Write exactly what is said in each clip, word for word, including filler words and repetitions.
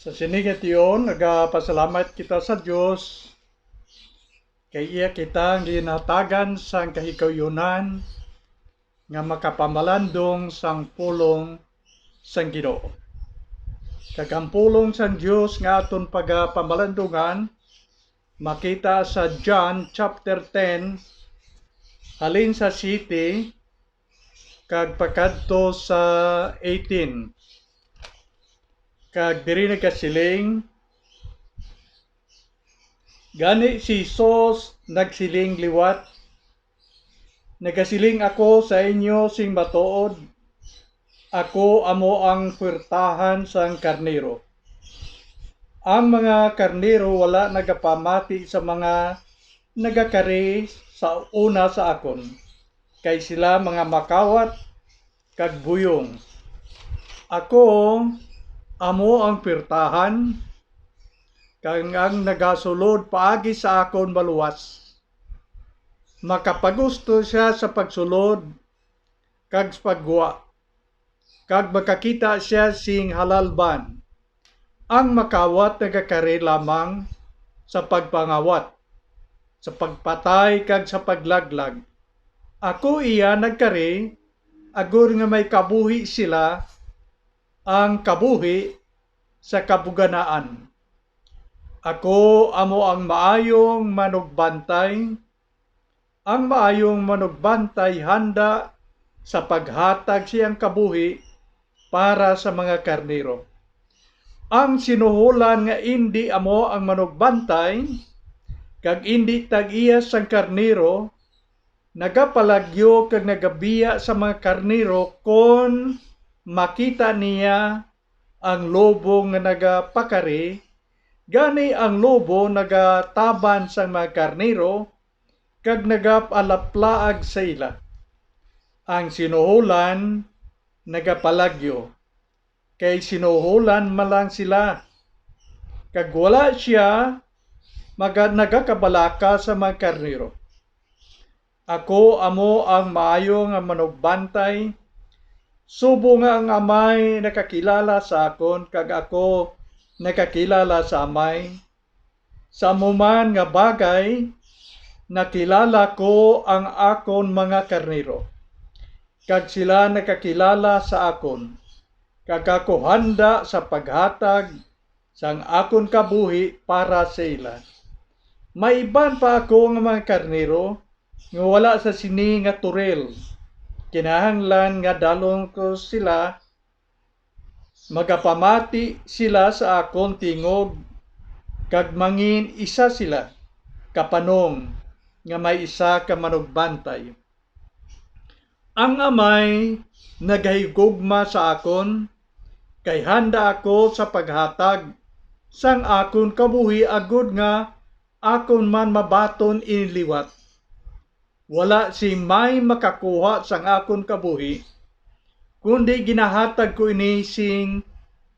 Sa sini nga tion, nagapasalamat kita sa Dios kay iya kita ginhatagan sang kahigayunan nga makapamalandong sang pulong sang Ginoo. Kag ang pulong sang Dios nga aton pagapamalandungan makita sa John chapter ten, halin sa siyete kag pakadto sa eighteen. Kag diri nagasiling, gani si Jesus nagsiling liwat, "Nagasiling ako sa inyo sing matuod, ako amo ang puwertahan sang karnero. Ang mga karnero wala nagapamati sa mga nagakari sa una sa akon, kay sila mga makawat kag buyong. Ako amo ang puwertahan, kag ang nagasulod paagi sa akon maluwas. Makapagusto sia sa pagsulod kag sa paggwa, kag makakita sia sing halalban. Ang makawat nagakari lamang sa pagpangawat, sa pagpatay, kag sa paglaglag. Ako iya nagkari, agod nga may kabuhi sila, ang kabuhi sa kabuganaan. Ako amo ang maayong manugbantay. Ang maayong manugbantay handa sa paghatag siyang kabuhi para sa mga karnero. Ang sinuholan nga indi amo ang manugbantay, kag indi tag-iya sang karnero, nagapalagyo kag nagabiya sa mga karnero kon makita niya ang lobo nga nagapakari, gani ang lobo nagataban sang mga karnero kag nagapalaplaag sa ila. Ang sinuholan nagapalagyo, kay sinuholan man lang sila, kag wala sia maga-, nagakabalaka sa mga karnero. Ako amo ang maayo nga manugbantay, subong nga ang Amay nakakilala sa akon, kag ako nakakilala sa Amay. Sa amo man nga bagay, nakilala ko ang akon mga karnero, kag sila nakakilala sa akon, kag ako handa sa paghatag sang akon kabuhi para sa ila. May iban pa ako nga mga karnero nga wala sa sini nga turil. Kinahanglan nga dalhon ko sila. Magapamati sila sa akon tingog, kag mangin-isa sila, kapanong nga may isa ka manugbantay. Ang Amay nagahigugma sa akon, kay handa ako sa paghatag sang akon kabuhi, agod nga akon man mabaton ini liwat. Wala sing may makakuha sang akon kabuhi, kundi ginahatag ko ini sing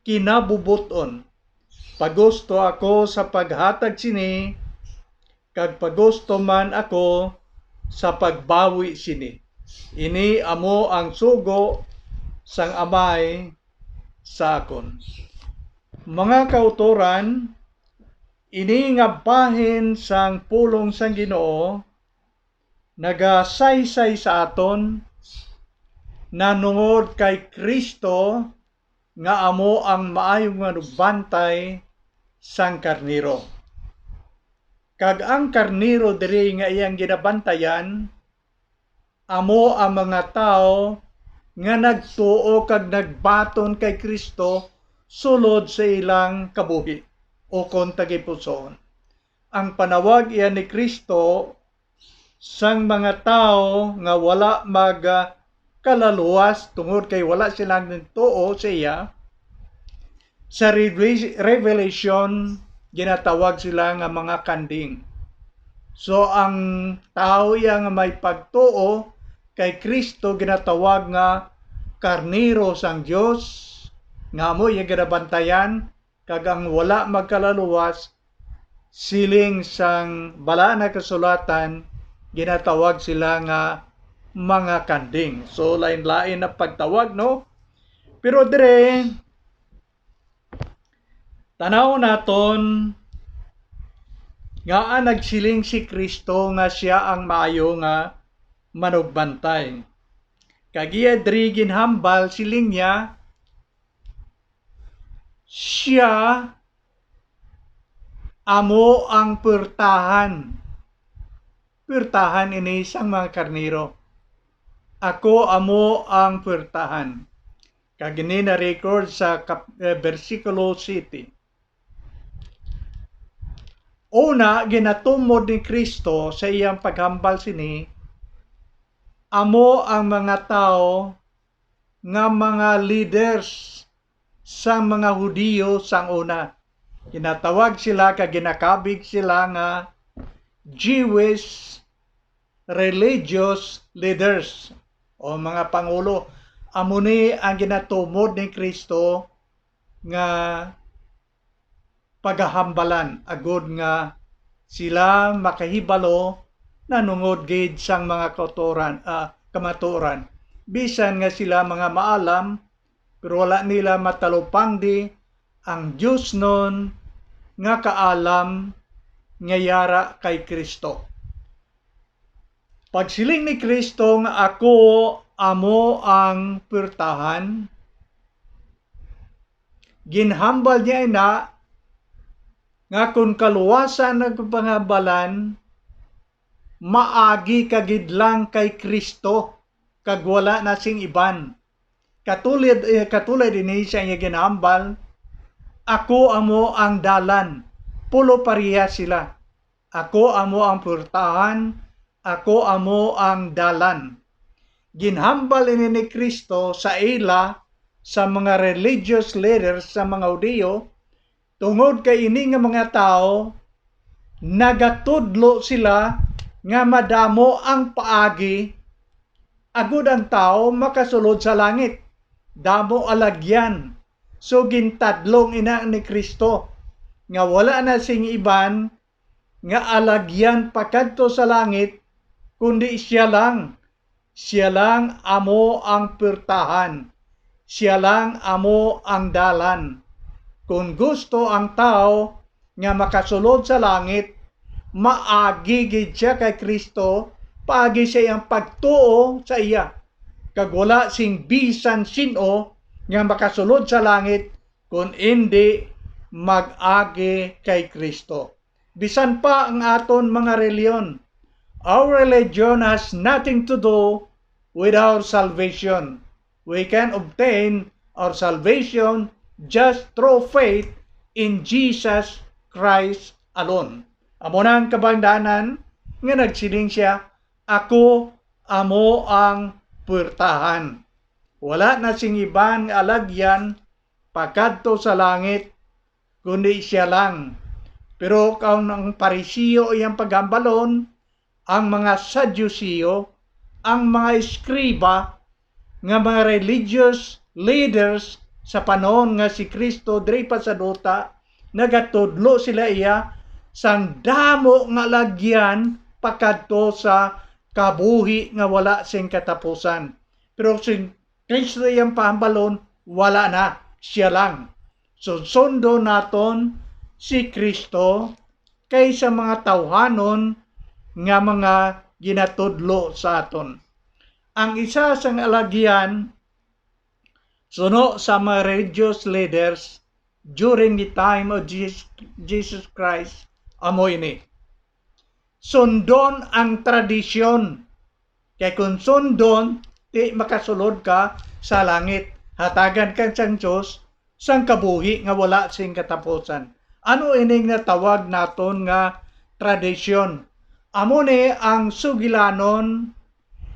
kinabubot-on. Pagusto ako sa paghatag sini, kag pagusto man ako sa pagbawi sini. Ini amo ang sugo sang Amay sa akon. Mga kautoran, ini nga bahin sang pulong sang Ginoo nagasaysay sa aton nanungod kay Cristo, nga amo ang maayong manugbantay sang karnero. Kag ang karnero diri nga iyang ginabantayan amo ang mga tawo nga nagtuo kag nagbaton kay Cristo sulod sa ilang kabuhi, ukon tagipusoon. Ang panawag iya ni Cristo sang mga tawo nga wala magkalaluwas tungod kay wala sila nagtuo sa iya. Sa Revel-, Revelation, ginatawag sila nga mga kanding. So, ang tawo iya nga may pagtuo kay Cristo ginatawag nga karnero sang Dios, nga amo iya ginabantayan, kag ang wala magkalaluwas, siling sang Balaan nga Kasulatan, ginatawag sila nga mga kanding. So, lain-lain ang pagtawag, no? Pero dire, Tanaw naton nga nagsiling si Kristo nga sia ang maayo nga manugbantay. Kag iya diri ginhambal, siling niya, "Sia amo ang purtahan." Purtahan ini sang mga karnero. "Ako amo ang purtahan." Kag ini na-record sa kap-, eh, bersikulo siyete. Una, ginatumod ni Kristo sa iyang paghambal sini, amo ang mga tawo nga mga leaders sang mga Hudiyo sang una. Ginatawag sila kag ginakabig sila nga Jewish religious leaders o mga pangulo. Amo ni ang ginatumod ni Kristo nga pagahambalan, agod nga sila makahibalo nanungod gid sang mga kautoran, ah, kamatuoran, bisan nga sila mga maalam, pero wala nila matalupangdi ang diosnon nga kaalam nga yara kay Kristo. Pagsiling ni Kristo nga, "Ako amo ang purtahan," ginhambal niya ina nga kon kaluwasan ang pangabalan, maagi ka gid lang kay Kristo, kag wala na sing iban. Katulad, eh, katulad ini sa iya ginhambal, "Ako amo ang dalan." Pulo pareha sila. "Ako amo ang purtahan, ako amo ang dalan." Ginhambal ini ni Kristo sa ila sa mga religious leaders sa mga Hudiyo, tungod kay ini nga mga tawo nagatudlo sila nga madamo ang paagi agud ang tawo makasulod sa langit. Damo alagyan. So, gintadlong ina ni Kristo nga wala na sing iban nga alagyan pakadto sa langit, kundi sia lang. Sia lang amo ang purtahan. Sia lang amo ang dalan. Kon gusto ang tawo nga makasulod sa langit, maagi gid sia kay Kristo paagi sa iyang pagtuo sa iya, kag wala sing bisan sin-o nga makasulod sa langit kon indi mag-agi kay Kristo. Bisan pa ang aton mga reliyon, our religion has nothing to do with our salvation. We can obtain our salvation just through faith in Jesus Christ alone. Amo na ang kabangdanan nga nagsiling sia, "Ako amo ang purtahan. Wala na sing iban nga alagyan pakadto sa langit, kundi sia lang." Pero kung ang Pariseo iyang paghambalon, ang mga Saduceo, ang mga eskriba, nga mga religious leaders sa panahon nga si Kristo diri pa sa duta, nagatudlo sila iya sang damo nga lagyan pakadto sa kabuhi nga wala sing katapusan. Pero si Kristo iyang pahambalon, wala na, sia lang. Sunsundon naton si Kristo kaysa mga tawhanon nga mga ginatudlo sa aton. Ang isa sang alagyan suno sa mga religious leaders during the time of Jesus, Jesus Christ amo ini: sundon ang tradisyon. Kay kung sundon, di makasulod ka sa langit. Hatagan ka sang Dios sang kabuhi nga wala sing katapusan. Ano ining natawag naton nga tradisyon? Amo ni ang sugilanon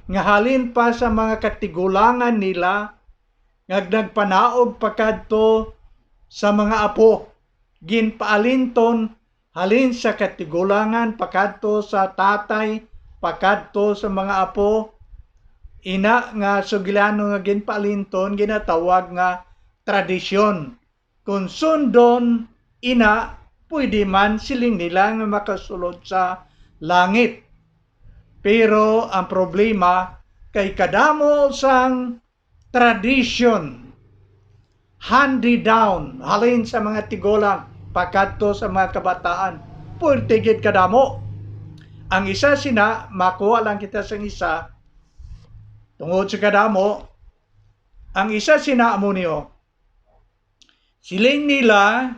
nga halin pa sa mga katigulangan nila nga nagpanaog pakadto sa mga apo, ginpaalinton halin sa katigulangan pakadto sa tatay, pakadto sa mga apo. Ina nga sugilanon nga ginpaalinton ginatawag nga tradisyon. Kon sundon ina, pwede man, siling nila, nga makasulod sa langit. Pero ang problema, kay kadamo sang tradisyon, handed down halin sa mga tigulang pakadto sa mga kabataan. Pwerte gid kadamo. Ang isa sina, makuha lang kita sang isa, tungod sa kadamo, ang isa sina amo niyo. Siling nila,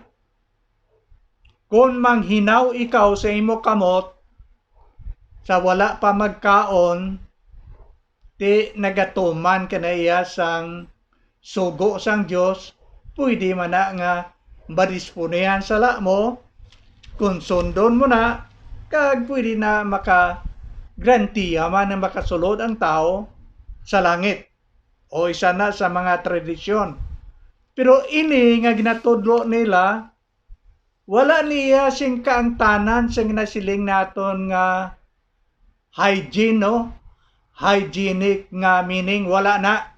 "Kon manghinaw ikaw sa imo kamot, sa wala pa magkaon, ti nagatuman ka na iya sang sugo sang Dios, pwede man na nga madisponihan sala mo, kon sundon mo na, kag pwede na maka-, garantiya man nga makasulod ang tawo sa langit." O isa na sa mga tradisyon. Pero ini nga ginatudlo nila, wala niya sing kaangtanan sa ginasiling naton nga hygiene, no? Hygienic nga meaning, wala na.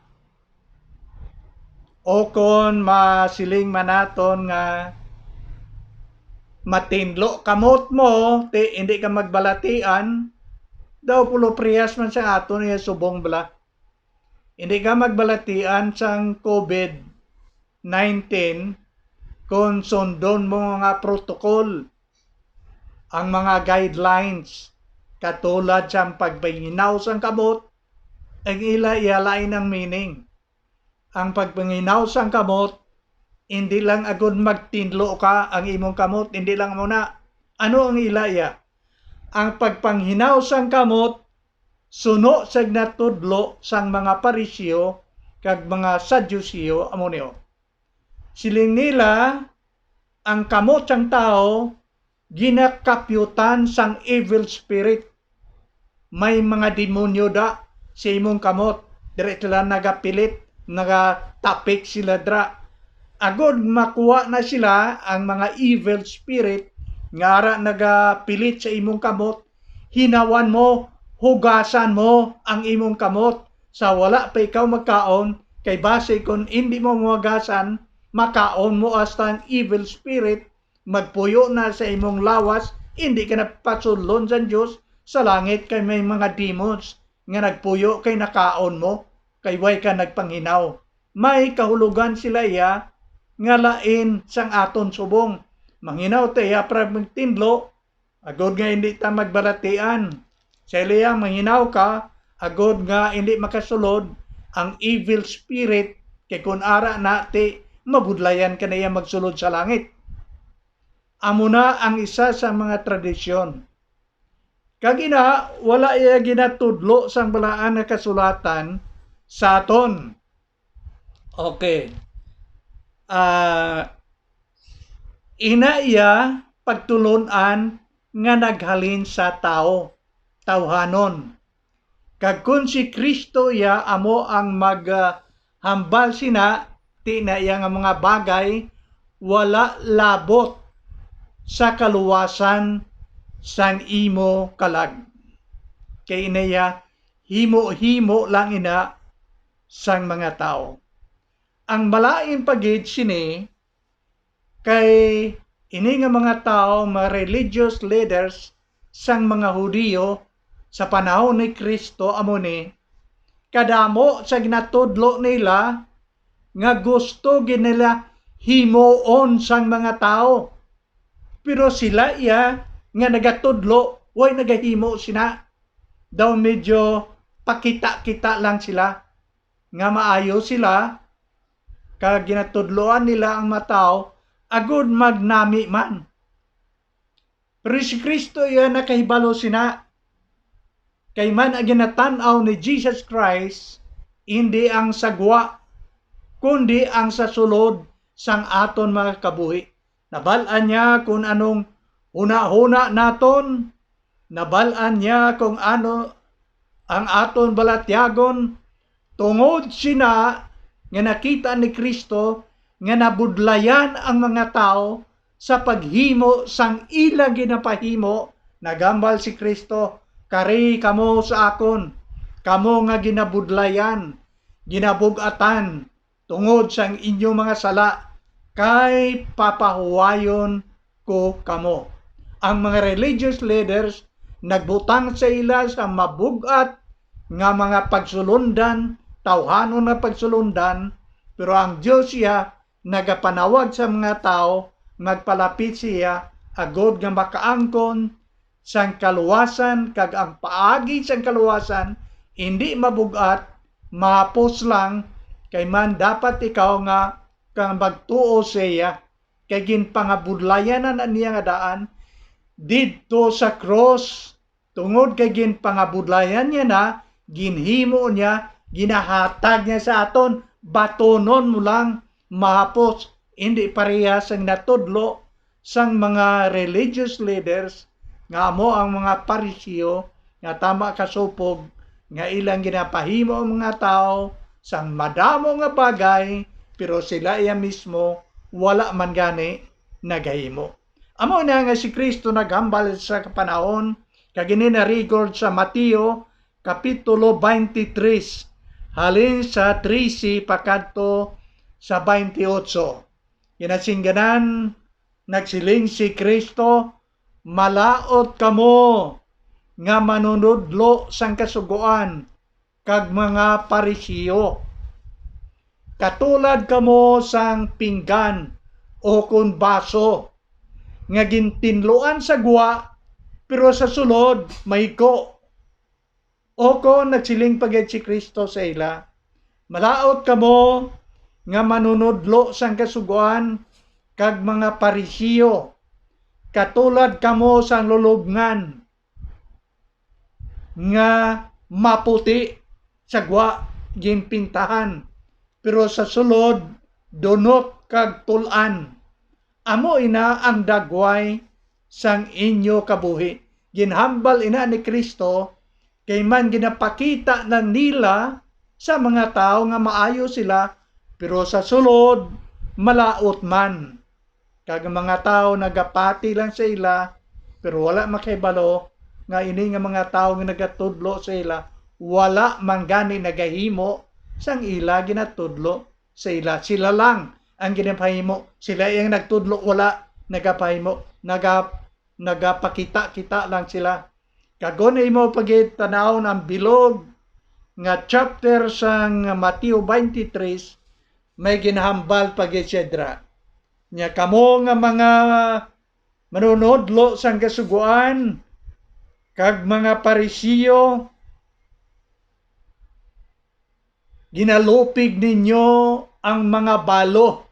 O kon masiling man naton nga matinlo kamot mo, ti hindi ka magbalatian, daw pulo parehas man sa aton iya subong bala. Hindi ka magbalatian sang COVID nineteen kon sundon mo nga protocol, ang mga guidelines, katulad sang pagpanginaw sang kamot, ang ila iya lain ang meaning. Ang pagpanginaw sang kamot, hindi lang agud magtinlo ka ang imong kamot, hindi lang mo na. Ano ang ila iya? Ang pagpanghinaw sang kamot, suno sa ginatudlo sang mga Pariseo kag mga Saduceo, amo niyo. Siling nila, ang kamot sang tawo ginakapyutan sang evil spirit. May mga demonyo da sa imong kamot. Diri sila nagapilit, nagatapik sila dra. Agod makuha na sila ang mga evil spirit nga ara nagapilit sa imong kamot, hinawan mo, hugasan mo ang imong kamot sa wala pa ikaw magkaon, kay basi kon indi mo mahugasan, makaon mo hasta ang evil spirit magpuyo na sa imong lawas, indi ka na pasulon sang Dios sa langit, kay may mga demons nga nagpuyo kay nakaon mo, kay way ka nagpanghinaw. May kahulogan sila iya nga lain sang aton subong. Manghinaw ta iya para magtinlo, agod nga hindi ta magbalatian. Sa ila iya, manghinaw ka, agod nga hindi makasulod ang evil spirit, kay kun ara na ti mabudlayan ka na iya magsulod sa langit. Amo na ang isa sa mga tradisyon. Kag ina, wala iya ginatudlo sang Balaan nga Kasulatan sa aton. Okay. Ah, ina iya pagtulon-an nga naghalin sa tawo, tawhanon. Kag kon si Cristo iya amo ang mag, ah, hambal sina, ti na iya nga mga bagay wala labot sa kaluwasan sang imo kalag. Kay ina iya, himo-himo lang ina sang mga tawo. Ang malain pa gid sini, kay ini nga mga tawo, mga religious leaders sang mga Hudiyo sa panahon ni Cristo, amo ni, kadamo sa ginatudlo nila nga gusto gid nila himuon sang mga tawo. Pero sila iya nga nagatudlo, way nagahimo sina. Daw medyo pakita-kita lang sila nga maayo sila, kag ginatudloan nila ang mga tawo agud magnami man. Pero si Cristo iya nakahibalo sina, kay man ang ginatan-aw ni Jesus Christ indi ang sa gwa, kundi ang sa sulod sang aton mga kabuhi. Nabal-an niya kung anong hunahuna naton. Nabal-an niya kung ano ang aton balatyagon. Tungod sina nga nakita ni Cristo nga nabudlayan ang mga tawo sa paghimo sang ila ginapahimo, naghambal si Cristo, "Kari kamo sa akon, kamo nga ginabudlayan, ginabug-atan tungod sang inyo mga sala, kay papahuwayon ko kamo." Ang mga religious leaders nagbutang sa ila sa mabug-at nga mga pagsulundan, tawhanon nga pagsulundan, pero ang Dios iya nagapanawag sa mga tawo magpalapit siya, agod nga makaangkon sang kaluwasan, kag ang paagi sang kaluwasan indi mabug-at, mahapos lang, kay man dapat ikaw nga kang magtuo sa iya, kay ginpangabudlayan na niya nga daan didto sa krus. Tungod kay ginpangabudlayan niya na, ginhimo niya, ginahatag niya sa aton, batunon mo lang, mahapos, indi pareha sang natudlo sang mga religious leaders nga amo ang mga Pariseo nga tama kasupog nga ilang ginapahimo ang mga tawo sang madamo nga bagay, pero sila iya mismo wala man gani nagahimo. Amo na nga si Cristo naghambal sa kapanahon, kag ini na-record sa Mateo Kapitulo twenty-three, halin sa trese pakadto sa twenty-eight. Ginasingganan, nagsiling si Cristo, "Malaut kamo nga manunudlo sang Kasugoan kag mga Pariseo. Katulad kamo sang pinggan o kon baso nga gintinluan sa gwa, pero sa sulod mahigko." O kon nagsiling pa gid si Cristo sa ila, "Malaut kamo nga manunudlo sang Kasugoan kag mga Pariseo, katulad kamo sang lulubngan nga maputi sa gwa ginpintahan, pero sa sulod dunot kag tul-an. Amo ina ang dagway sang inyo kabuhi." Ginhambal ina ni Cristo, kay man ginapakita na nila sa mga tawo nga maayo sila, pero sa sulod malaut man. Kag ang mga tawo nagapati lang sa ila, pero wala makahibalo nga ini nga mga tawo nga nagatudlo sa ila, wala man gani nagahimo sang ila ginatudlo sa ila. Sila lang ang ginapahimo. Sila ang nagtudlo, wala nagapahimo, naga-, nagapakita-kita lang sila. Kag kon imo pa gid tan-awon ang bilog nga chapter sang Mateo twenty-three, may ginahambal pa gid siya dira. Nya kamo nga mga manunodlo sang Kasugoan kag mga Pariseo, ginalupig ninyo ang mga balo,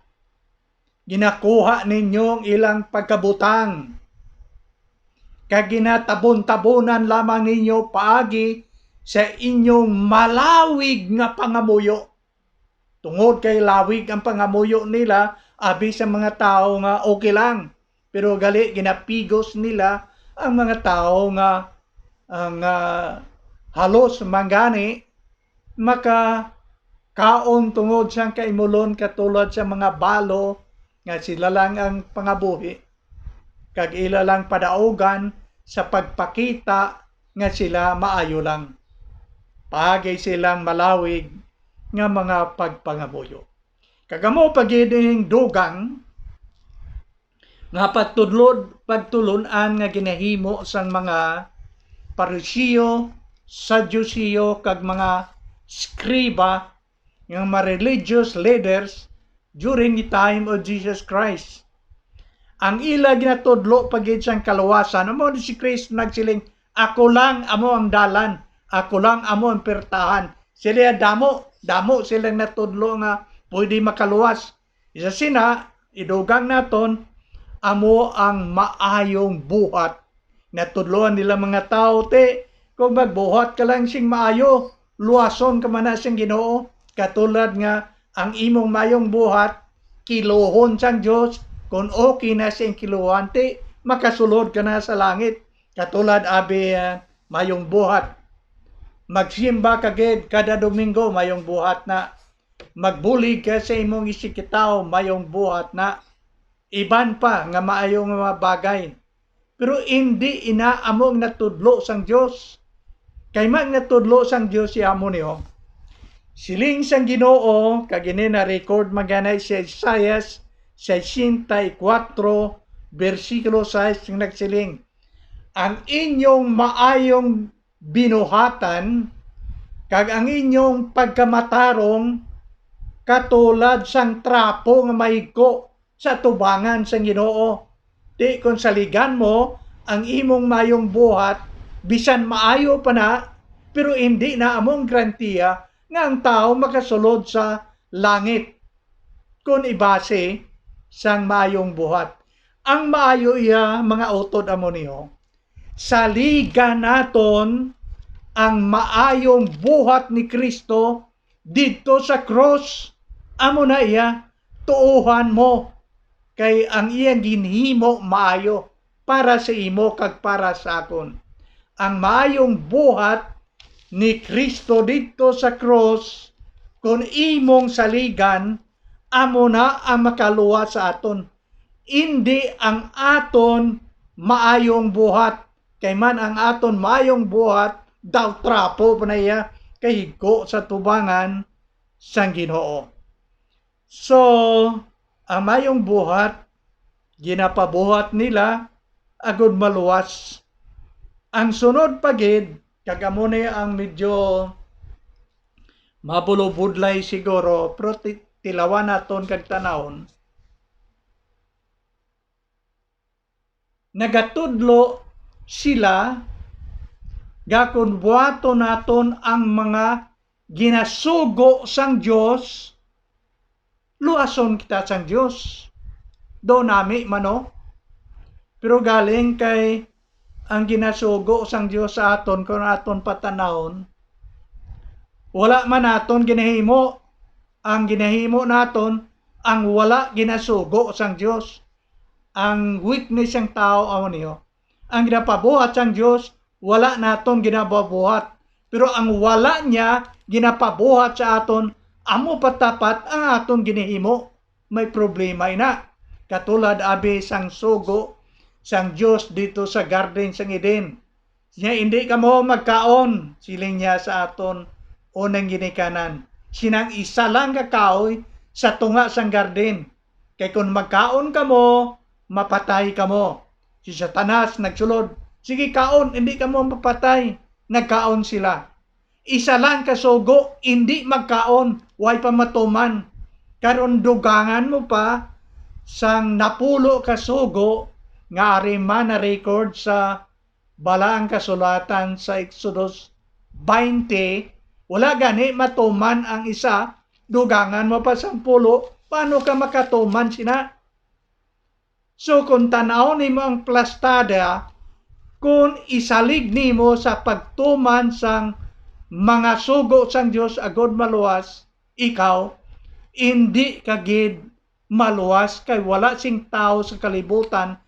ginakuha ninyo ang ilang pagkabutang, kag ginatabon-tabonan lamang ninyo paagi sa inyong malawig nga pangamuyo. Tungod kay lawig ang pangamuyo nila, abi sa mga tawo nga okay lang, pero gali ginapigos nila ang mga tawo nga, ah, nga halos man gani makakaon tungod sang kaimulon, katulad sa mga balo nga sila lang ang pangabuhi, kag ila lang padaugan sa pagpakita nga sila maayo lang. Paagi silang malawig nga mga pagpangamuyo. Kag amo pa gid ining dugang nga pagtudlod, pagtulon-an nga ginahimo sang mga Pariseo, Saduceo, kag mga eskriba, nga mga religious leaders during the time of Jesus Christ. Ang ila ginatudlo pa gid sang kaluwasan, amo ni si Cristo nagsiling, "Ako lang amo ang dalan, ako lang amo ang pertahan." Sila damo, damo silang natudlo nga pwede makaluwas. Isa sina, idugang naton, amo ang maayong buhat. Natudloan nila mga tawo, ti, kung magbuhat ka lang sing maayo, luwason ka man na sing Ginoo. Katulad nga ang imong maayong buhat, kiluhon sang Dios, kung okay na sing kiluhan, ti, makasulod ka na sa langit. Katulad abi, ah, maayong buhat. Magsimba ka gid kada Domingo, maayong buhat na. Magbulig ka sa imong isigkatawo, maayong buhat na. Iban pa nga maayo nga mga bagay. Pero indi ina amo ang natudlo sang Dios. Kay man natudlo sang Dios si amo niyo. Siling sang Ginoo, kag ini na-record man gani si Isaias sesenta y cuatro, bersikulo sais, nga nagsiling, "Ang inyong maayong binuhatan, kag ang inyong pagkamatarong, katulad sang trapo nga mahigko sa tubangan sang Ginoo. Ti kon saligan mo ang imong mayong buhat, bisan maayo pa na, pero indi na amo ang garantiya nga ang tawo makasulod sa langit kon ibase sang mayong buhat. Ang maayo iya, mga utod, amo niyo, saligan naton ang maayong buhat ni Cristo didto sa krus. Amo na iya, tuohan mo, kay ang iyang ginhimo maayo para sa imo kag para sa akon. Ang maayong buhat ni Cristo didto sa krus, kon imong saligan, amo na ang makaluwas sa aton, indi ang aton maayong buhat. Kay man ang aton maayong buhat daw trapo pa na iya, kay higko sa tubangan sang Ginoo. So, ang maayong buhat ginapabuhat nila agod maluwas. Ang sunod pa gid, kag amo ni ang medyo mabulobudlay siguro, pero ti-, tilawan naton kag tanawon. Nagatudlo sila nga kon buhaton naton ang mga ginasugo sang Dios, luason kita sang Dios. Do nami man, no? Pero galing kay ang ginasugo sang Dios sa aton, kung aton patanawon, wala man naton ginahimo. Ang ginahimo naton, ang wala ginasugo sang Dios. Ang weakness sang tawo amo niyo. Ang ginapabuhat sang Dios, wala naton ginapabuhat. Pero ang wala niya ginapabuhat sa aton, amo pa dapat ang aton ginahimo. May problema ina. Katulad abi sang sugo sang Dios dito sa garden sang Eden. Siya, "Indi kamo magkaon," siling niya sa aton unang ginikanan, "sinang isa lang ka kahoy sa tunga sang garden. Kay kon magkaon kamo, mapatay kamo." Si Satanas nagsulod, "Sige, kaon, indi kamo mapatay." Nagkaon sila. Isa lang ka sugo, indi magkaon, way pa matuman. Karon dugangan mo pa sang napulo ka sugo nga ari man na-record sa Balaang Kasulatan sa Exodus twenty, wala gani matuman ang isa, dugangan mo pa sang pulo, paano ka makatuman sina? So, kung tan-aw nimo ang plastada, kung isalig nimo sa pagtuman sang mga sugo sang Dios agod maluwas, ikaw, indi ka gid maluwas, kay wala sing tawo sa kalibutan.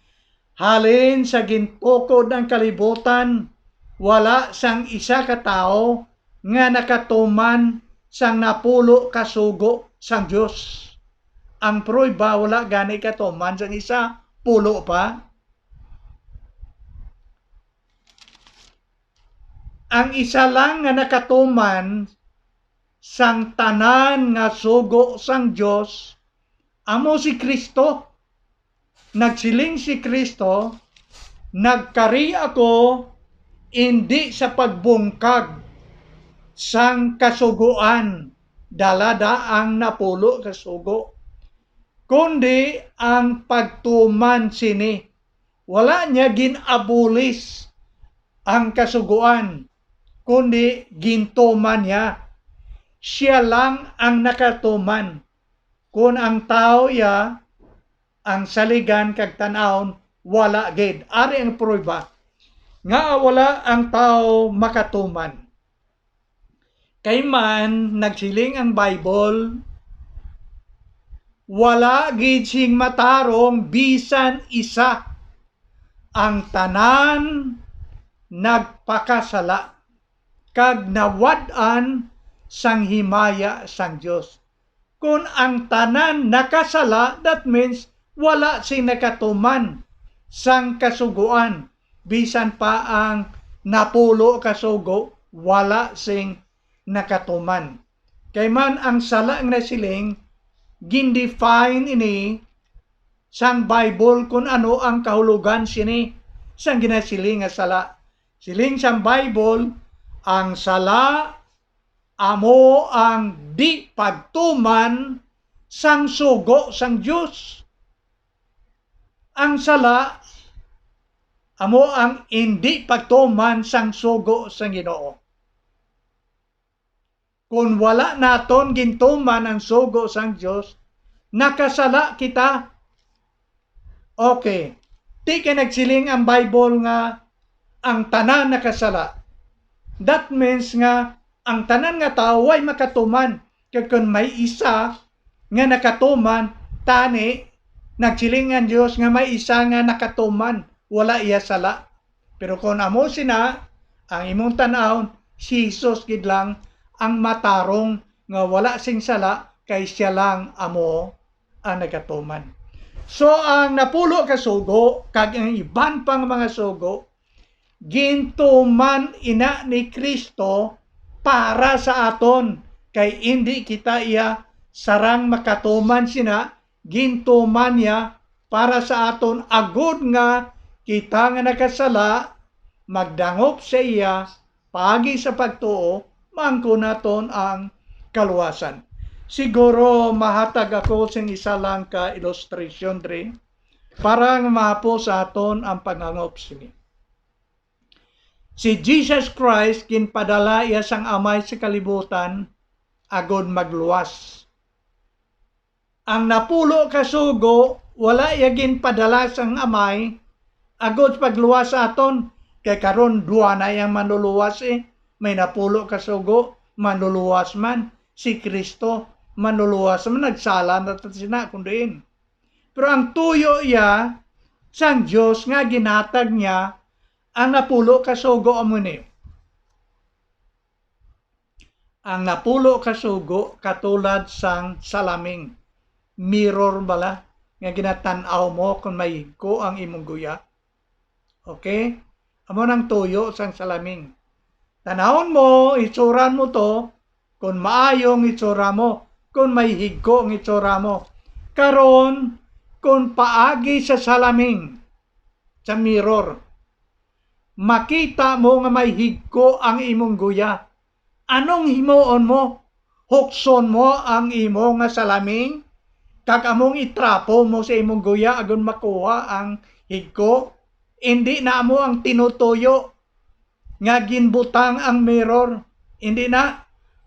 Halin sa gintukod ang kalibutan, wala sang isa ka tawo nga nakatuman sang napulo ka sugo sang Dios. Ang prueba, wala gani katuman sang isa, pulo pa. Ang isa lang nga nakatuman sang tanan nga sugo sang Dios amo si Cristo. Nagsiling si Cristo, "Nagkari ako indi sa pagbungkag sang kasugoan, dala da ang napulo ka sugo, kundi ang pagtuman sini." Wala niya gin-abolis ang kasugoan, kundi gintuman niya. Siya lang ang nakatuman. Kon ang tawo iya ang saligan kag tan-awon, wala gid. Ari ang prueba nga wala ang tawo makatuman. Kay man nagsiling ang Bible, "Wala gid sing matarong bisan isa. Ang tanan nagpakasala kag nawad-an sang himaya sang Dios." Kon ang tanan nakasala, that means wala sing nakatuman sang kasugoan. Bisan pa ang napulo ka sugo, wala sing nakatuman. Kay man ang sala nga nasiling, gindefine ini sang Bible kun ano ang kahulogan sini sang ginasiling nga sala. Siling sang Bible, ang sala amo ang di pagtuman sang sugo sang Dios. Ang sala amo ang indi pagtuman sang sugo sang Ginoo. Kon wala naton gintuman ang sugo sang Dios, nakasala kita. Okay. Di kay nagsiling ang Bible nga ang tanan nakasala. That means nga ang tanan nga tawo way makatuman. Kag kon may isa nga nakatuman, tani nagsiling ang Dios nga may isa nga nakatuman, wala iya sala. Pero kon amo sina ang imong tan-awon, si Jesus gid lang ang matarong nga wala sing sala, kay sia lang amo ang nagatuman. So, ang napulo ka sugo kag ang iban pang mga sugo, gintuman ina ni Cristo para sa aton, kay indi kita iya sarang makatuman sina, gintuman niya para sa aton, agod nga kita nga nakasala magdangop sa iya paagi sa pagtuo, maangkon naton ang kaluwasan. Siguro mahatag ako sing isa lang ka illustration diri para nga mahapos sa aton ang pagdangop sini. Si Jesus Christ ginpadala iya sang Amay sa kalibutan agod magluwas. Ang napulo ka sugo, wala iya ginpadala sang Amay agod pagluwas sa aton. Kay karon, duha na iyang manluluwas, eh. May napulo ka sugo, manluluwas man. Si Cristo, manluluwas man, nagsala na ta sina kun diin. Pero ang tuyo iya sang Dios nga ginhatag niya ang napulo ka sugo amo ni. Ang napulo ka sugo katulad sang salaming, mirror bala, nga ginatan-aw mo kon may higko ang imong guya. Okay? Amo nang tuyo sang salaming. Tanawon mo, itsuran mo to, kon maayo ang itsura mo, kon may higko ang itsura mo. Karon, kon paagi sa salaming, sa mirror, makita mo nga may higko ang imong guya. Anong himuon mo? Hukson mo ang imo nga salaming, kag among itrapo mo sa imong guya agod makuha ang higko? Indi na amo ang tinutuyo nga ginbutang ang mirror. Indi na,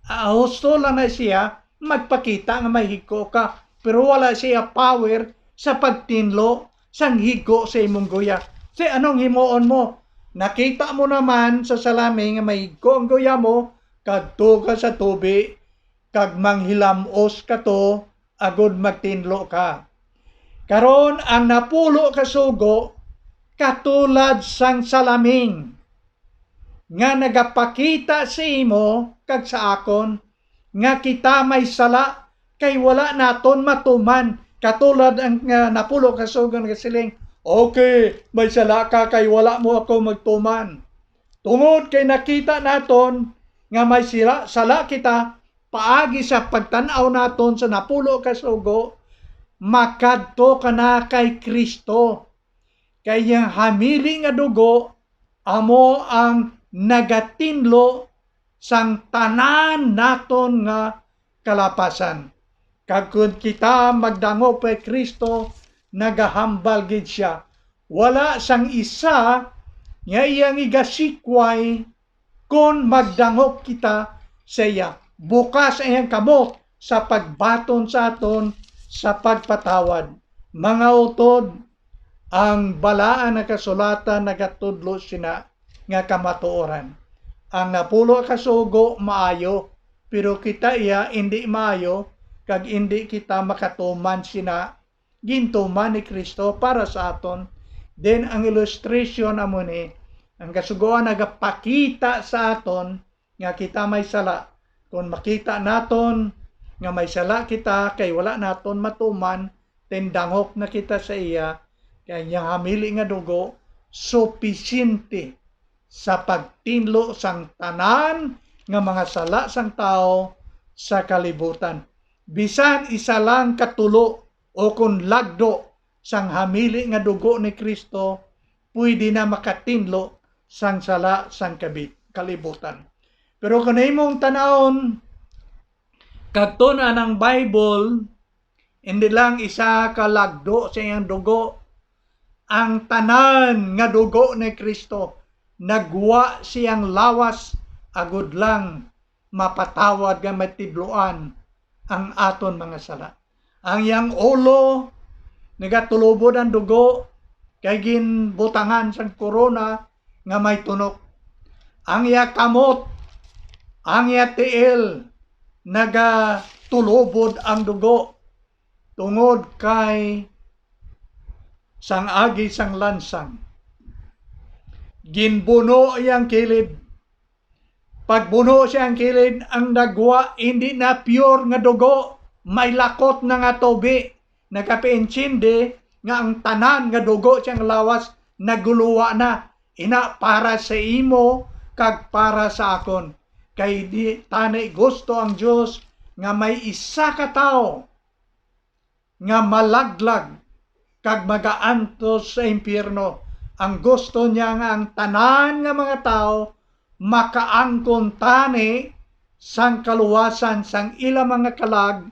ah, husto lang na siya magpakita nga may higko ka, pero wala siya power sa pagtinlo sang higko sa imong guya. Say, anong himuon mo? Nakita mo naman sa salamin nga may higko ang guya mo, kadto ka sa tubi, kag manghilam-os ka to, agod magtinlo ka. Karon, ang napulo ka sugo katulad sang salaming nga nagapakita sa imo kag sa akon nga kita may sala, kay wala naton matuman, katulad ang, nga napulo ka sugo nagasiling, "Okay, may sala ka, kay wala mo ako magtuman." Tungod kay nakita naton nga may sila, sala kita, paagi sa pagtan-aw naton sa napulo ka sugo, makadto ka na kay Cristo. Kay ang hamili nga dugo amo ang nagatinlo sang tanan naton nga kalapasan. Kag kon kita magdangop kay Cristo, nagahambal gid sia. Wala sang isa nga iyang igasikway kon magdangop kita sa iya. Bukas ang iyang kamot sa pagbaton sa aton sa pagpatawad. Mga utod, ang Balaan nga Kasulatan nagatudlo sina nga kamatuoran. Ang napulo ka sugo maayo, pero kita iya indi maayo, kag indi kita makatuman sina gintuman ni Cristo para sa aton. Then, ang illustration amo ni, ang Kasugoan nagapakita sa aton nga kita may sala. Kon makita naton nga may sala kita, kay wala naton matuman, then dangop na kita sa iya, kay ang iyang hamili nga dugo supisyente sa pagtinlo sang tanan nga mga sala sang tawo sa kalibutan. Bisan isa lang ka tulo o kon lagdo sang hamili nga dugo ni Cristo, pwede na makatinlo sang sala sang kabi-, kalibutan. Pero kung imong tan-awon, kag tun-an ang Bible, hindi lang isa ka lagdo sa iyang dugo. Ang tanan nga dugo ni Cristo nagwa siyang lawas agod lang mapatawad nga matidloan ang aton mga sala. Ang iyang ulo nagatulubod ang dugo, kay ginbutangan sang korona nga may tunok. Ang iya kamot, ang iya tiil, nagatulubod ang dugo, tungod kay sang agi sang lansang. Ginbuno iyang kilid. Pagbuno siya ang kilid, ang nagwa hindi na pure nga dugo, may lakot na nga tubi. Nagapaintindi nga ang tanan nga dugo siyang lawas naguluwa na. Ina para sa imo kag para sa akon. Kay di tani gusto ang Dios nga may isa ka tawo nga malaglag kag magaantos sa impyerno. Ang gusto niya nga ang tanan nga mga tawo makaangkon tani sang kaluwasan sang ila mga kalag.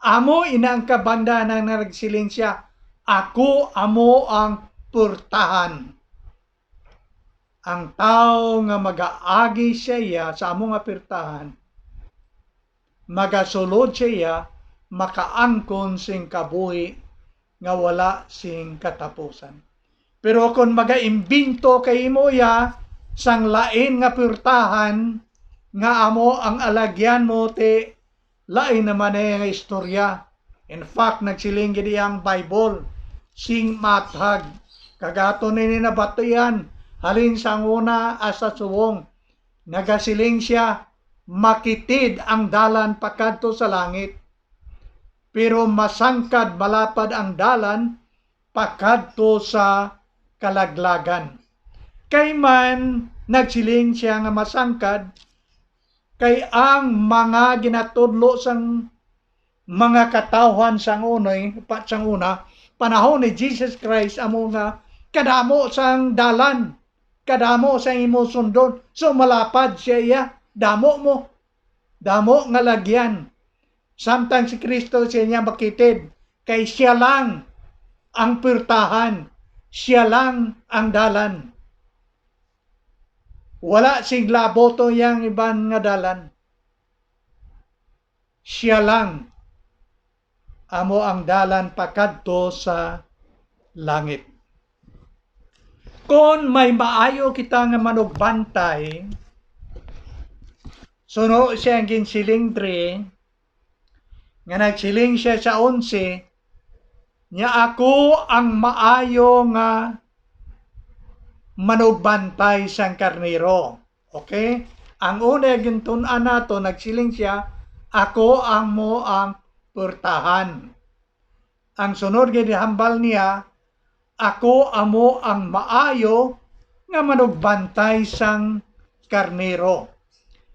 Amo ina ang kabangdanan nga nagsiling siya, "Ako amo ang purtahan." Ang tawo nga magaagi sa iya, sa amo nga pirtahan, magasulod sa iya, makaangkon sing kabuhi nga wala sing katapusan. Pero kon magaimbento kay imo iya sang lain nga pirtahan nga amo ang alagyan mo, ti lain naman na nga istorya. In fact, nagsiling gid ang Bible, "Sing maathag." Kag aton ini nabatian halin sang una hasta subong. Nagasiling sia, "Makitid ang dalan pakadto sa langit, pero masangkad malapad ang dalan pakadto sa kalaglagan." Kay man nagsiling sia nga masangkad, kay ang mga ginatudlo sang mga katawhan sang unay, pa, sang una, panahon ni Jesus Christ, amo nga kadamo sang dalan, kadamo sang imo sundon. So, malapad siya iya, damo mo, damo nga lagyan. Samtang si Cristo siya niya makitid, kay siya lang ang pirtahan, siya lang ang dalan. Wala sing labot ang iyang iban nga dalan. Siya lang amo ang dalan pakadto sa langit. Kon may maayo kita nga manugbantay, suno siya ang ginsiling diri, nga nagsiling siya sa onse, niya, "Ako ang maayo nga manugbantay sang karnero." Okay? Ang una, gintun-an nato, nagsiling siya, "Ako amo ang purtahan." Ang sunod nga gihambal niya, "Ako amo ang maayo nga manugbantay sang karnero."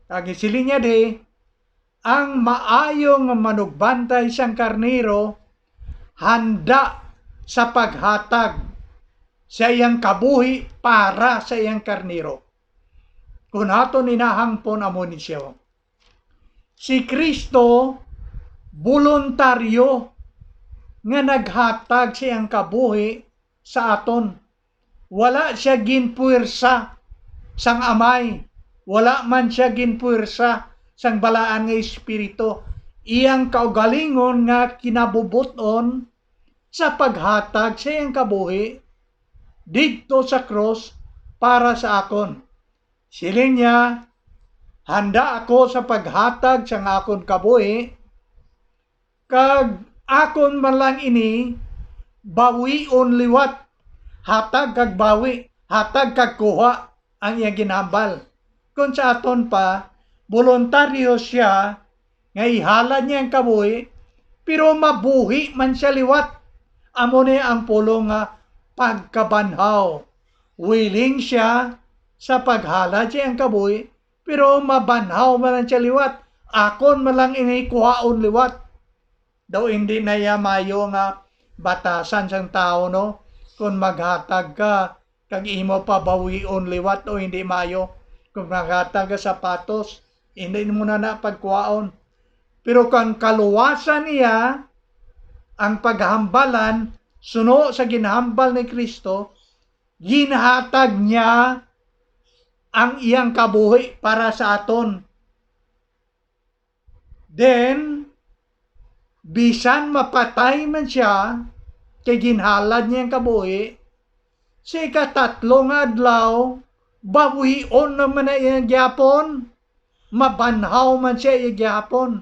Kag gisiling niya di, ang maayo nga manugbantay sang karnero handa sa paghatag sa iyang kabuhi para sa iyang karnero. Kung aton inahangpon, amo ni siya. Si Cristo boluntaryo nga naghatag sa iyang kabuhi sa aton. Wala siya ginpuwersa sang Amay, wala man siya ginpuwersa sang Balaan nga Espiritu. Iyang kaugalingon nga kinabubot-on sa paghatag sa iyang kabuhi didto sa krus para sa akon. Siling niya, "Handa ako sa paghatag sang akon kabuhi, kag akon man lang ini bawion liwat." Hatag kag bawi, hatag kag kuha ang iya ginhambal. Kon sa aton pa, boluntaryo siya nga ihalad niya ang kabuhi, pero mabuhi man siya liwat. Amo ni ang pulong nga pagkabanhaw. Willing siya sa paghalad sa iyang kabuhi, pero mabanhaw man lang siya liwat. Akon man lang ini kuhaon liwat. Daw hindi na iya mayo nga batasan sang tawo, no? Kung maghatag ka, kag imo pabawion liwat o hindi mayo. Kung maghatag ka sapatos, Hindi mo na na pagkuhaon. Pero kung kaluwasan niya, ang paghambalan, suno sa ginhambal ni Kristo, ginhatag niya ang iyang kabuhi para sa aton. Then, bisan mapatay man siya, kay ginhalad niya ang kabuhi, sa ikatatlo nga adlaw, babuhion naman na iya gyapon, mabanhaw man siya iya gyapon.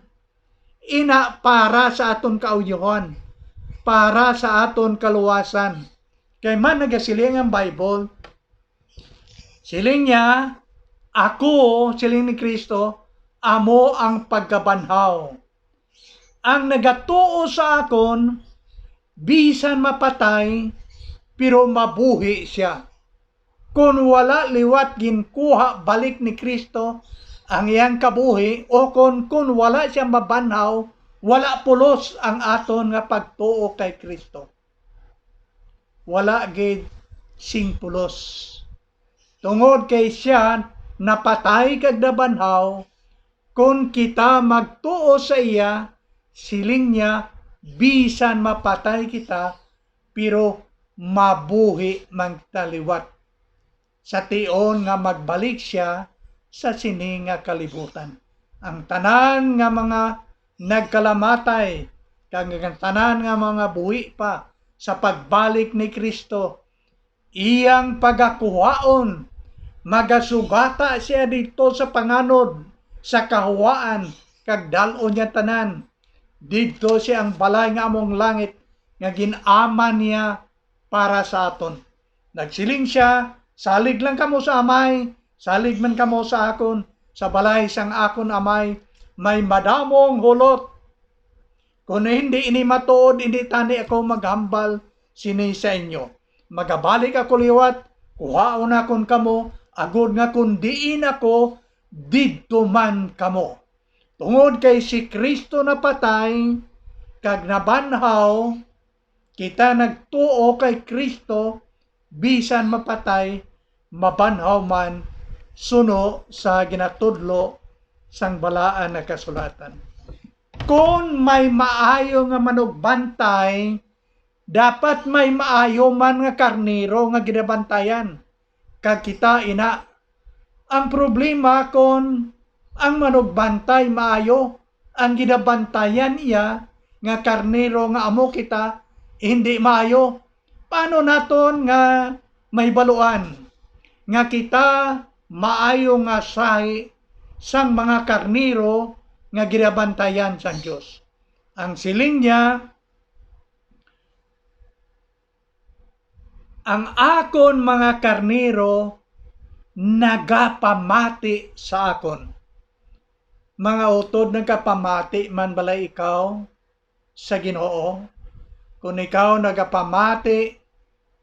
Ina para sa aton kauyuhan, para sa aton kaluwasan. Kay man nagasiling ang Bible, siling niya, "Ako," siling ni Kristo, "amo ang pagkabanhaw. Ang nagatuo sa akon, bisan mapatay, pero mabuhi sia." Kon wala liwat ginkuha balik ni Kristo ang iyang kabuhi, o kon, kon wala siya mabanhaw, wala pulos ang aton nga pagtuo kay Kristo. Wala gid sing pulos. Tungod kay sia napatay kag nabanhaw, kon kita magtuo sa iya, siling niya, bisan mapatay kita, pero mabuhi man kita liwat, sa tion nga magbalik sia sa sini nga kalibutan. Ang tanan nga mga nagkalamatay, kag ang tanan nga mga buhi pa sa pagbalik ni Kristo, iyang pagakuhaon, magasugata sia didto sa panganod sa kahuwaan, kag dal-on niya tanan. Didto sia ang balay nga among langit nga gin-aman niya para sa aton. Nagsiling sia, "Salig lang kamo sa Amay, salig man kamo sa akon. Sa balay sang akon Amay may madamong hulot. Kon hindi ini matuod, hindi tani ako maghambal sini sa inyo. Magabalik ako liwat, kuhaon nakon kamo, agod nga kon diin ako, didto man kamo." Tungod kay si Kristo napatay kag nabanhaw, kita nagtuo kay Kristo, bisan mapatay, mabanhaw man, suno sa ginatudlo sang Balaan nga Kasulatan. Kon may maayo nga manugbantay, dapat may maayo man nga karnero nga ginabantayan, kag kita ina. Ang problema kon ang manugbantay maayo, ang ginabantayan iya nga karnero nga amo kita, hindi maayo. Paano naton nga mahibaluan nga kita maayo nga sahi sang mga karnero nga ginabantayan sang Dios? Ang siling niya, "Ang akon mga karnero nagapamati sa akon." Mga utod, nagapamati man bala ikaw sa Ginoo? Kon ikaw nagapamati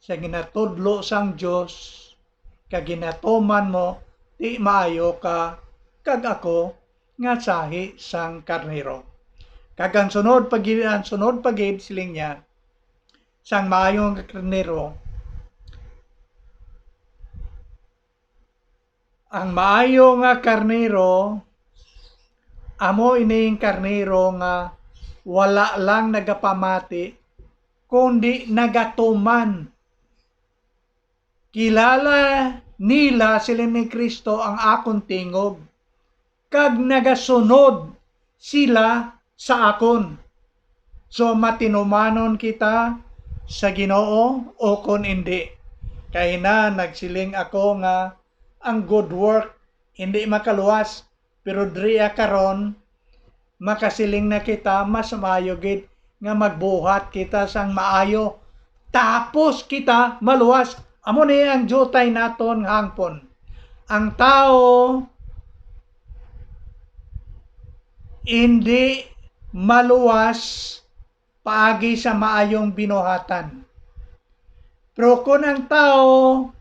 sa ginatudlo sang Dios, kag ginatuman mo, di maayo ka kag ako nga sahi sang karnero. Kag ang sunod pa gid, ang sunod pa gid, siling niya, sang maayo nga karnero, ang maayo nga karnero, amo ining karnero nga wala lang nagapamati, kundi nagatuman. Kilala nila, siling ni Kristo, ang akon tingog, kag nagasunod sila sa akon. So, matinumanon kita sa Ginoo o kon indi. Kay na nagsiling ako nga ang good work hindi makaluwas, pero diri karon, makasiling na kita, mas maayo gid nga magbuhat kita sang maayo, tapos kita maluwas. Amo ni ang diutay naton nga hangpon. Ang tawo hindi maluwas paagi sa maayong binuhatan. Pero kon ang tawo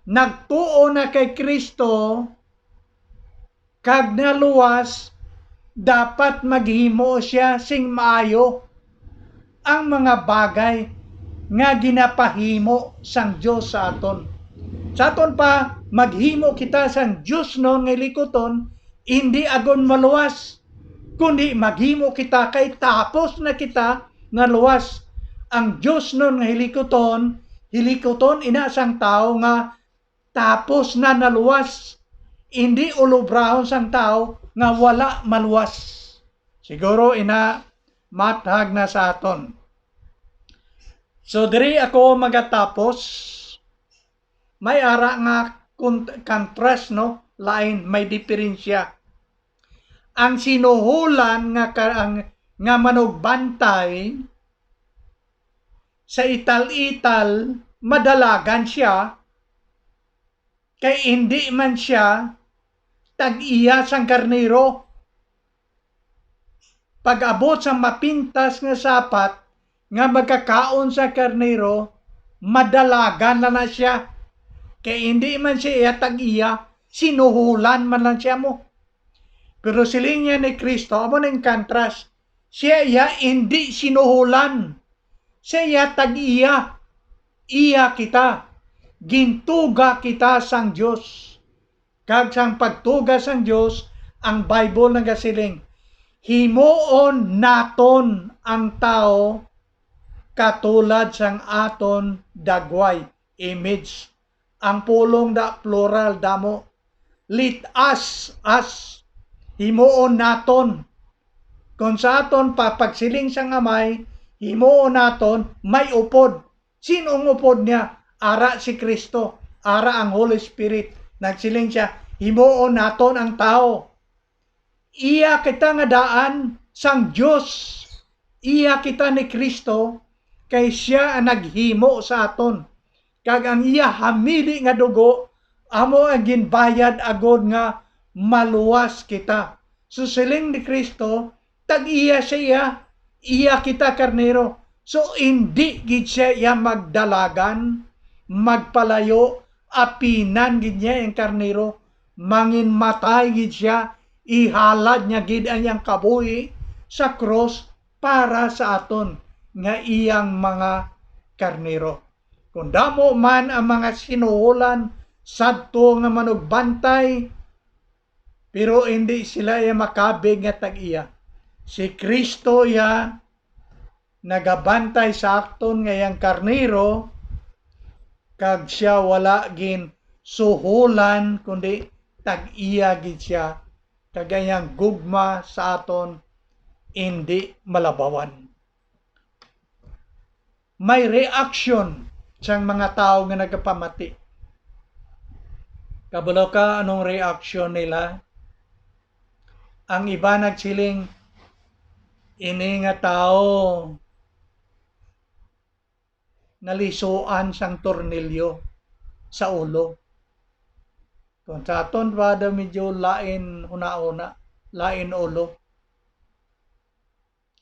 nagtuo na kay Kristo, kag naluwas, dapat maghimo sia sing maayo ang mga bagay nga ginapahimo sang Dios sa aton. Sa aton pa, maghimo kita sang diosnon nga likuton, Hindi agod maluwas, kundi maghimo kita kay tapos na kita nga luwas. Ang Dios nun nga hilikuton, hilikuton ina sang tawo nga tapos na naluwas, hindi ulobrahon sang tawo nga wala maluwas. Siguro ina mathag na sa aton. So, diri ako magatapos. May ara nga kun-, contrast, no? Lain, may diferensya. Ang sinuhulan nga ka-, ang, nga manugbantay sa ital-ital, madalagan siya, kay indi man sia tag-iya sang karnero. Pag-abot sa mapintas nga sapat nga magkakaon sa karnero, madalagan na na sia. Kay indi man sia iya tag-iya, sinuhulan man lang sia mo. Pero siling niya ni Cristo, amo ning contrast, sia iya indi sinuhulan. Sia iya tag-iya. Iya kita. Gintuga kita sang Dios. Kag sang pagtuga sang Dios, ang Bible nagasiling, "Himuon naton ang tawo katulad sang aton dagway," image. Ang pulong da plural, damo. "Let us," us. "Himuon naton." Kung sa aton pa, pagsiling sang Amay, "Himuon naton," may upod. Sin-o ang upod niya? Ara si Cristo, ara ang Holy Spirit. Nagsiling sia, "Himuon naton ang tawo." Iya kita nga daan sang Dios. Iya kita ni Cristo, kay sia ang naghimo sa aton. Kag ang iya hamili nga dugo amo ang ginbayad agod nga maluwas kita. So, siling ni Cristo, tag-iya sia iya, iya kita karnero. So, indi gid sia iya magdalagan, magpalayo, apinan gid niya ang karnero, manginmatay gid sia, ihalad niya gid ang iyang kabuhi sa krus para sa aton nga iyang mga karnero. Kung damo man ang mga sinuhulan sadto nga manugbantay, pero indi sila iya makabig nga tag-iya. Si Cristo iya nagabantay sa aton nga iyang karnero, kag sia wala ginsuhulan, kundi tag-iya gid sia, kag ang iyang gugma sa aton indi malabawan. May reaksyon sang mga tawo nga nagapamati. Kabalo ka anong reaksyon nila? Ang iba nagsiling, "Ini nga tawo nalisuan sang tornilyo sa ulo." Kung sa aton pa daw, medyo lain hunahuna, lain ulo.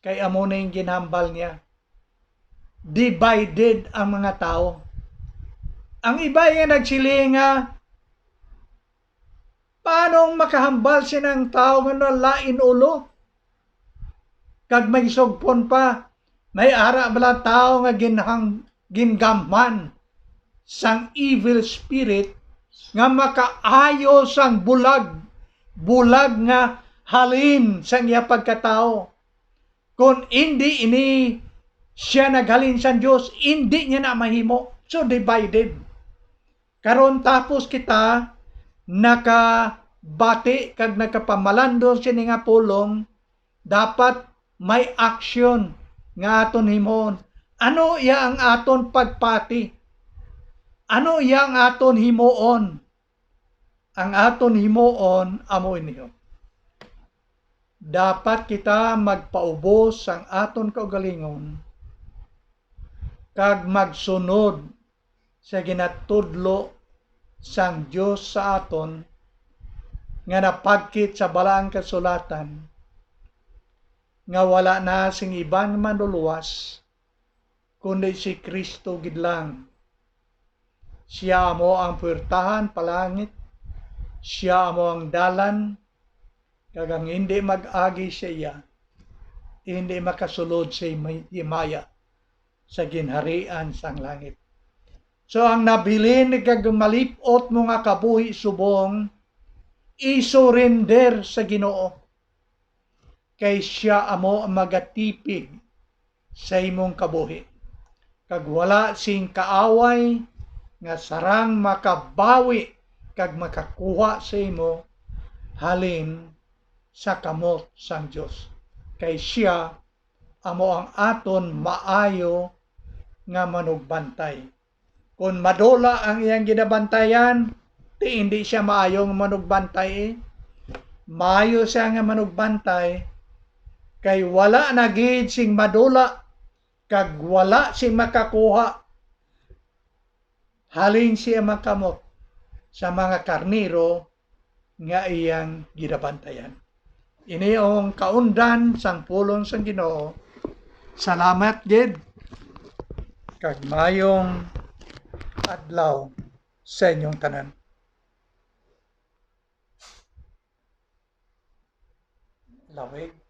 Kay amo na yung ginhambal niya. Divided ang mga tao. Ang iba nga nagsiling nga, "Paano ang makahambal sinang tawo nga nalain ulo?" Kag may sugpon pa, may ara bala tawo nga ginhang-, gingamhan sang evil spirit nga makaayo sang bulag, bulag nga halin sang iya pagkatawo. Kon indi ini sia naghalin sang Dios, indi niya na mahimo. So, divided. Karon, tapos kita nakabati kag nakapamalandong sini nga pulong, dapat may aksyon nga aton himuon. Ano iya ang aton pagpati? Ano iya ang aton himuon? Ang aton himuon amo ini. Dapat kita magpaubos sang aton kaugalingon kag magsunod sa ginatudlo sang Dios sa aton, nga napagkit sa Balaang Kasulatan, nga wala na sing iban manluluwas, kundi si Cristo gid lang. Sia amo ang puwertahan palangit, sia amo ang dalan, kag ang hindi mag-agi sa iya, hindi makasulod sa himay-, himaya sa ginharian sang langit. So, ang nabilin kag malip-ot mo nga kabuhi subong, isurender sa Ginoo, kay sia amo ang magatipig sa imong kabuhi, kag wala sing kaaway nga sarang makabawi kag makakuha sa imo halin sa kamot sang Dios, kay sia amo ang aton maayo nga manugbantay. Kon madula ang iyang ginabantayan, ti indi sia maayo nga manugbantay. Maayo sia nga manugbantay, kay wala na gid sing madula, kag wala sing makakuha halin siya makamot sa mga karnero nga iyang ginabantayan. Ini ang kaundan sang pulong sang Ginoo. Salamat gid, kag mayong adlaw sa inyong tanan. Lawig.